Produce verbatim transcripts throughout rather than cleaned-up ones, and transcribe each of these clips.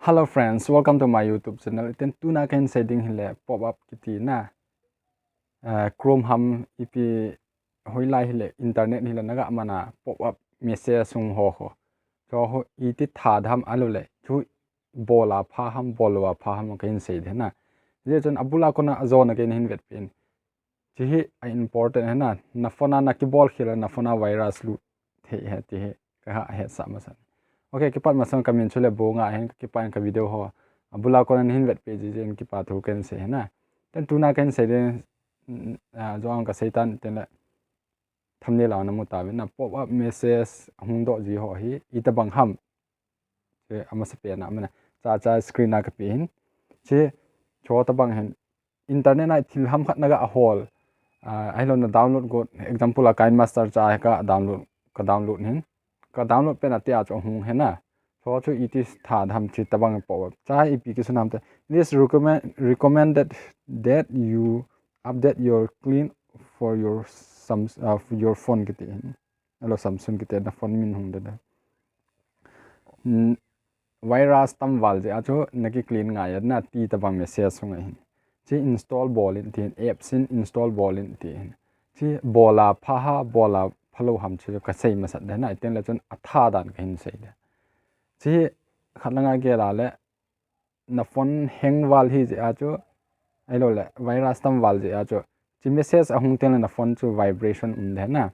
Hello friends, welcome to my YouTube channel. Iten tuna kahin sei ding hile pop up kiti na. Uh, Chrome ham ipi hoilai hile internet hile naga mana pop up message hung ho ho. Cho ho iti tha ding ham ahilou le. Chu bol a pha ham, bol lou a pha ham kahin sei ding na. Hijeh chun abul a kona ajona kahin vetpeh in. Chi hi a important hi na, na phone a na kibol khel a na phone a virus lut thei hi ti hi kaha hetsah masa. Okay, kipat masang kamin chu le Bonga hin, kakipa in ka video ho abul a kona nahin vetpeh jeh in kipa thu kahin sei hi na. Iten tuna kahin sei ding, mm, ah, jo ang kasei tan tin le thumbnail a namu tauvin na pop up message hung doh ji ho hi itobang ham. Chi amasa pen a mana cha cha screen a kapeh hin. Chi cho tobang hin internet a thil ham khat naga hol. Ah, ahilou na download got, example a KineMaster cha ka download, ka download hin. Ka download pen a tia chu hung hi na. Cho chu iti tha ding ham chi tobang pop up. Cha ipi kisun ham te. It is recommend, recommended that you update your clean for your Sam-, uh, for your phone kiti hin. Ahilou Samsung kiti na phone min hung de de. Mm, virus tam val jeh a chu naki clean ngai a na ti tobang message hung ahin. Chi install bol in tin, apps in install bol in tin. Chi bol a pha ha, bol a phalou ham chu kasei masat de na, iten le chun atha dan kahin sei de. Chi khat langa gel a le na phone hang val hi jeh a chu, ahilou le virus tam val jeh a chu, chi message ahung teng le na phone chu vibration um de na.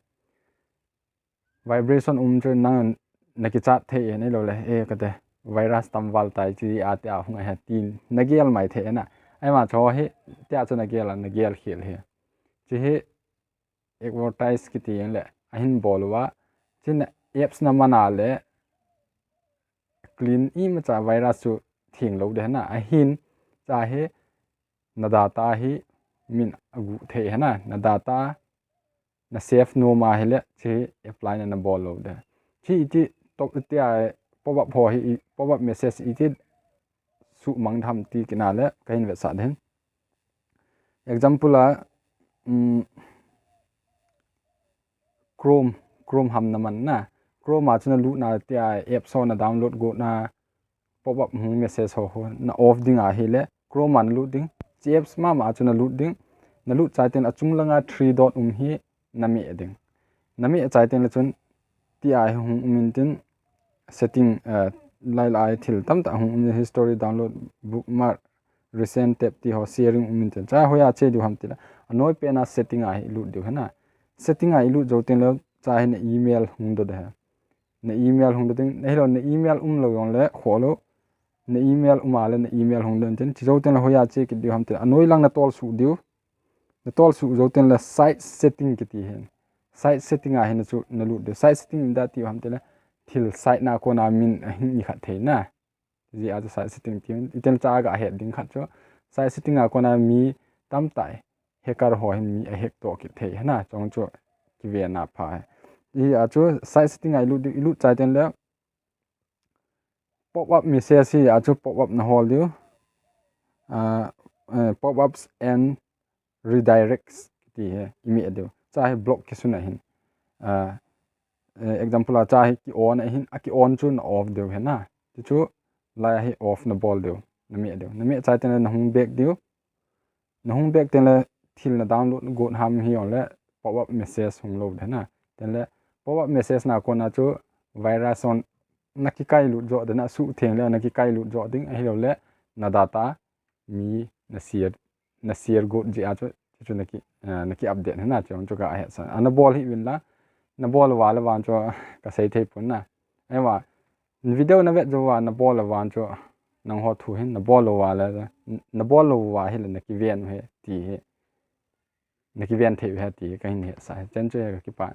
Vibration um chu nang nakichat thei e, ahilou le, eh, kate, virus tam val tai chi a tia hung ahi tin nagel mai thei na. Ahima cho hi tia chu nagel a, nagel khel hi. Chi hi advertise kiti le ahin bol uva. Chin apps na mana le clean imacha virus chu theng lou de na. Ahin cha hi na data hi min agu thei hi na. Na data na save nom a hile chi apply na nabol lou de. Chi iti top tia pop up ho hi, pop up message iti sumang ding ham ti kina le kahin vetsah ding. Example a, um, Chrome, Chrome ham naman na. Chrome a chu nalut na tia apps ho na download got na pop up hung message ho ho na off ding ahile Chrome a nalut ding. Chi apps mama chu nalut ding. Nalut chai teng achung langa three dot um hi nameh ding. Nameh chai teng le chun tia hi hung um in tin setting, eh, lai lai thil tamtah hung um in, history, download, bookmark, recent tab ti ho, sharing um in tin. Cha hoiya che diu ham tile anoi pen a setting a hi lut diu hi na. Setting a ilut jou teng le cha hi na email hung doh de. Na email hung doh ding, ahilou na email um lou jong le khoh lou. Na email um a le na email hung doh in tin. Chi jou teng le hoiya che kit diu ham tile anoi lang natol suh diu. Natol suh jou teng le site setting kiti hin. Site setting a hin chu nalut diu. Site setting in da ti ham tile thil site na kona min ahin ikhat thei na. Jeh a chu site setting ti hin. Iten cha ga het ding khat chu. Site setting a kona mi tamtah hacker ho hin mi ahack to kit thei hi na. Chong chu kiven a pha hi. Hijeh a chu site setting a ilut diu, ilut chai teng le pop up message hi a chu pop up nahol diu. Ah, eh, pop ups and redirects ti hi imeh diu. Cha hi block kisun ahin. Ah, eh, example a cha hi ki on ahin, aki on chu na off diu hi na. Ti chu lai hi off nabol diu. Nameh diu. Nameh chai teng le nahung back diu. Nahung back teng le thil na download got ham hi jong le pop up message hung lou de na. Teng le pop up message na kona chu virus on nakikai lut jo de na, suhtheng le nakikai lut jo ding ahilou le na data mi na share, na share got jeh a chu, chu, chu naki, eh, naki update hi na, chu, chu ka hetsah. Ana bol hih uvin la, nabol uva le vang chu kasei thei pon na. Ahivang video navet jou uva nabol uva chu nangho thu hin nabol uva le, nabol uva hile nakiven u hi ti hi. Nakiven thei u hi ti hi kahin hetsah hi. Chen chu hi kakipah.